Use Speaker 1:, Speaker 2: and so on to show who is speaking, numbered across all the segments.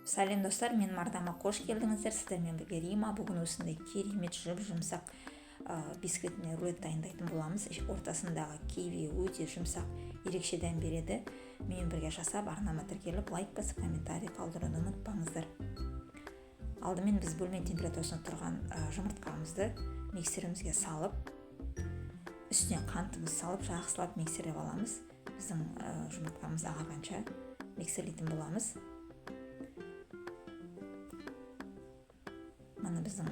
Speaker 1: Сәлем, достар! Менің арнама қош келдіңіздер! Сіздермен бірге Рима. Бүгін осындай керемет жұп жұмсақ бисквитный рулет дайындайтын боламыз. Ортасындағы киви өте жұмсақ, ерекше дәм береді. Менімен бірге жасап, арнама тіркеліп, лайк басып, комментарий қалдыруды ұмытпаңыздар. Алдымен біз бөлме температурасында тұрған жұмыртқамызды миксерімізге салып, үстіне қантымызды салып, жақсылап миксерлеп аламыз. Біздің жұмыртқамыз ағарғанша миксерлейтін боламыз. Міне, біздің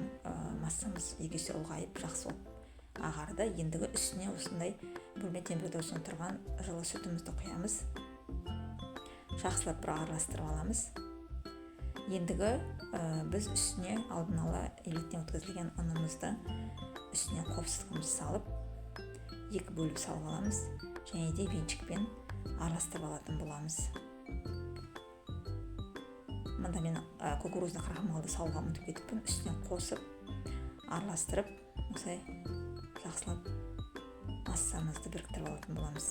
Speaker 1: массамыз 2 есе ұлғайып, жақсы болып ағарды. Ендігі үстіне осындай бөлме температурасында тұрған жылы сүтімізді құямыз, жақсылап бір араластырып аламыз. Ендігі біз үстіне алдын ала електен өткізілген ұнымызды үстіне қопсытқымызды салып, екі бөліп салып аламыз және де венчикпен араластырып алатын боламыз. Мында мен кукурузный крахмалды салуға ұмытып кетіппін. Үстіне қосып, араластырып, осылай жақсылап массамызды біріктіріп алатын боламыз.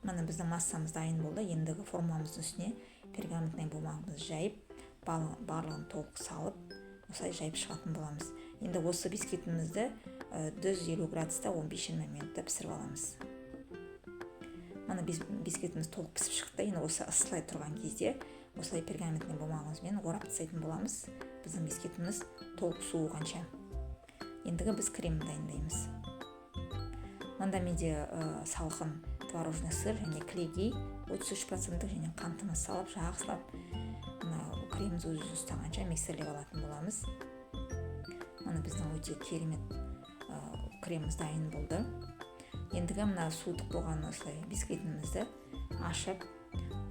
Speaker 1: Міне, біздің массамыз дайын болды. Ендігі формамыздың үстіне пергаментный бумагамызды жайып, барлығын толық салып, осылай жайып шығатын боламыз. Енді осы бисквитімізді 150 градуста 15-20 минутта пісіріп аламыз. Міне, бисквитіміз толық пісіп шықты. Енді осы ысылай тұрған кезде осылай пергаментный бумагамызбен орап тастайтын боламыз, біздің бисквитіміз толық суығанша. Ендігі біз крем дайындаймыз. Мында менде салқын творожный сыр және кілегей 33 проценттік және қантымыз салып, жақсылап мына креміміз өз өзін ұстағанша миксерлеп алатын боламыз. Міне, біздің өте керемет креміміз дайын болды. Ендігі мына суытып болған осылай бисквитімізді ашып,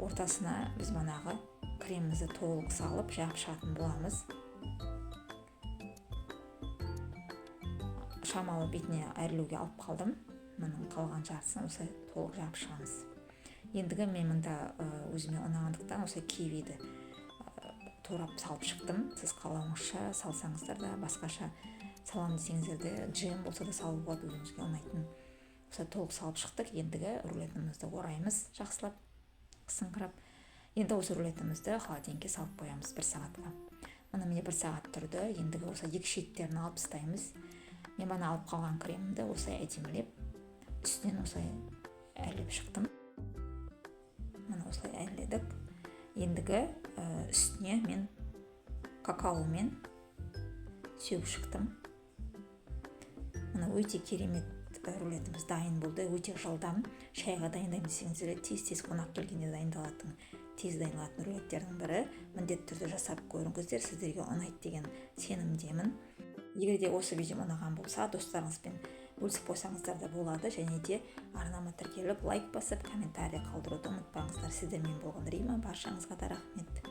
Speaker 1: ортасына біз манағы кремімізді толық салып, жағып шығатын боламыз. Шамалы бетіне әрлеуге алып қалдым. Мұның қалған жартысын осылай толық жағып шығамыз. Ендігі мен мында өзіме ұнағандықтан осылай кивиді турап салып шықтым. Сіз қалауыңызша салсаңыздар да, басқаша саламын десеңіздер де, джем болса да салуға болады, өзіңізге ұнайтын. Осылай толық салып шықтық. Ендігі рулетімізді ораймыз, жақсылап қысыңқырап. Енді осы рулетімізді холодильникке салып қоямыз бір сағатқа. Міне, міне, бір сағат тұрды. Ендігі осы екі шеттерін алып тастаймыз. Мен бағана алып қалған кремімді осылай әдемілеп үстінен осылай әрлеп шықтым. Міне, осылай әрледік. Ендігі үстіне мен какаомен сеуіп шықтым. Міне, өте керемет рулетіміз дайын болды. Өте жылдам, шайға дайындаймын десеңіздер, тез тез қонақ келгенде дайындалатын, тез дайындалатын рулеттердің бірі. Міндетті түрде жасап көріңіздер, сіздерге ұнайды деген сенімдемін. Егер де осы видео ұнаған болса, достарыңызбен бөлісіп қойсаңыздар да болады және де арнама тіркеліп, лайк басып, комментарий қалдыруды ұмытпаңыздар. Сіздермен болған Рима. Баршаңызға да рахмет.